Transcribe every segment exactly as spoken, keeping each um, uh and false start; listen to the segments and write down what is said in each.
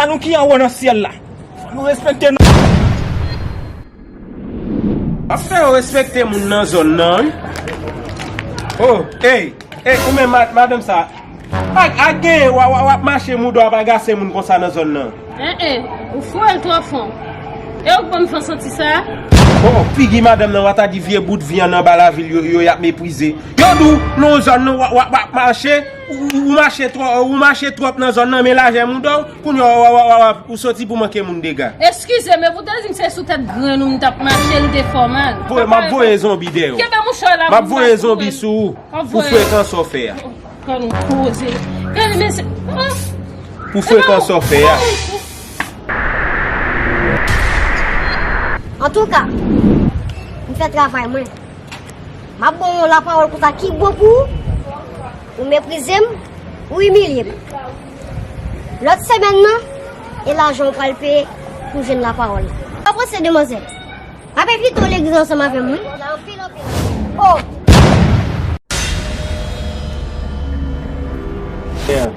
A nou ki anwo nan syèl la. Fò nou respekte nou. W ap fè yo respekte moun nan zòn nan, wi. Oh, ey, ey, ou menm, ma-, madanm sa. A, a gen, w a, w a, w ap mache mouda w ap agase moun konsa nan zòn nan. En, en, ou foure l twò fon. E ou k ban m fè santi sa? Oh, figi madanm nan, w a ta di vye bout vyann anba lavil yo, yo y ap meprize. Yo di w, nan zòn nan, w a, w a, w ap mache, ou, ou, ou mache twò, ou mache twòp nan zòn nan, men lajè mouda w, kounye a, w a, w a, w a, w a, ou soti pou manke moun dega. Eskize, men pou te di m se sou tèt grenn ou m t ap mache, l te fè w mal. Voye, m ap voye zonbi dèyè w. Kenbe mouchwa la. M ap voye zonbi sou ou. Pou frekan sa w fè a. Pran nou koze. Gade, men se, oh. Pou frekan sa w fè a. Antouka, m fè travay mwen. M ap ba w yon lapawòl konsa ki bon pou ou. Ou meprize m, ou imilye m. Lòt semèn nan, e lajan w pral peye pou jwenn lapawòl la. Sa w panse, demwazèl? M ap envite w legliz ansanm avè m, wi. Oh!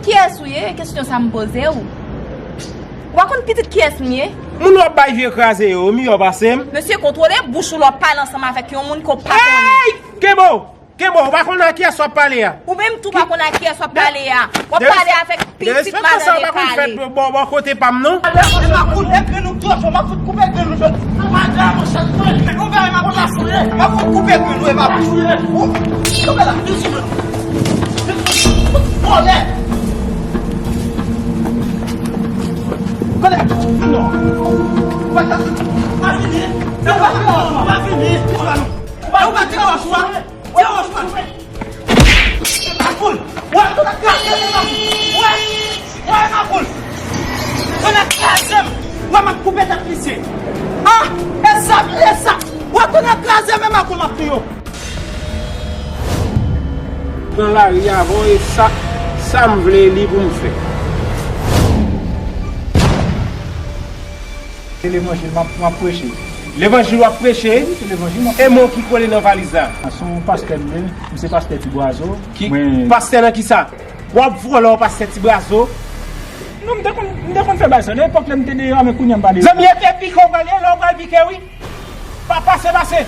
Kiyès ou ye? Kesyon sa m poze w. Ou pa konn pitit kiyès m ye? Moun w ap bay vye kraze yo, yo miyò pase m. Mesye, kontwole bouch ou lè w ap pale ansanm avèk yon moun ke w pa konnen. Ey! Kenbe w! Kenbe w! Ou pa konn a kiyès w ap pale a. Ou menm tou pa konn a kiyès w ap pale a. W ap pale avèk pitit madan Dekale. Bò, bò kote pa m non. E makout, e grenn ou twò cho, m ap fout koupe grenn ou cho. Ou pa dra monchè. Ou pa dra monchè. M ap fout koupe grenn ou e makout. Ou, ou la, vin sou mwen. Vòlè. Vòlè. Non. Ou pa ta, pa vini. Ou pa, ou pa vini. Ou pa, ou pa te wòch ou a. Te wòch ou a. Makoul. Wè, tout ap kraze, makoul. Wè, wè, makoul. Tout ap kraze m. Wè, m ap koupe tèt misye. Ah, e sa, e sa. Wè, tout ap kraze, men makoul m ap touye w. Pran lari avan e sa, sa m vle li pou m fè. Se levanjil m ap, m ap preche. Levanjil w ap preche? Wi, se levanjil m ap preche. E mo ki kole nan valiz la? A, se yon pastè m ye. M se pastè Ti Bwazo. Ki pastè nan kisa? W ap vòlè w pastè Ti Bwazo? Non, m te konn, m te konn fè bagay sa. Nan epòk la, m te deyò, men kounye a m pa deyò. Zanmi, e te pike w pral ye, lè w pral pike, wi. Pa, pase, pase.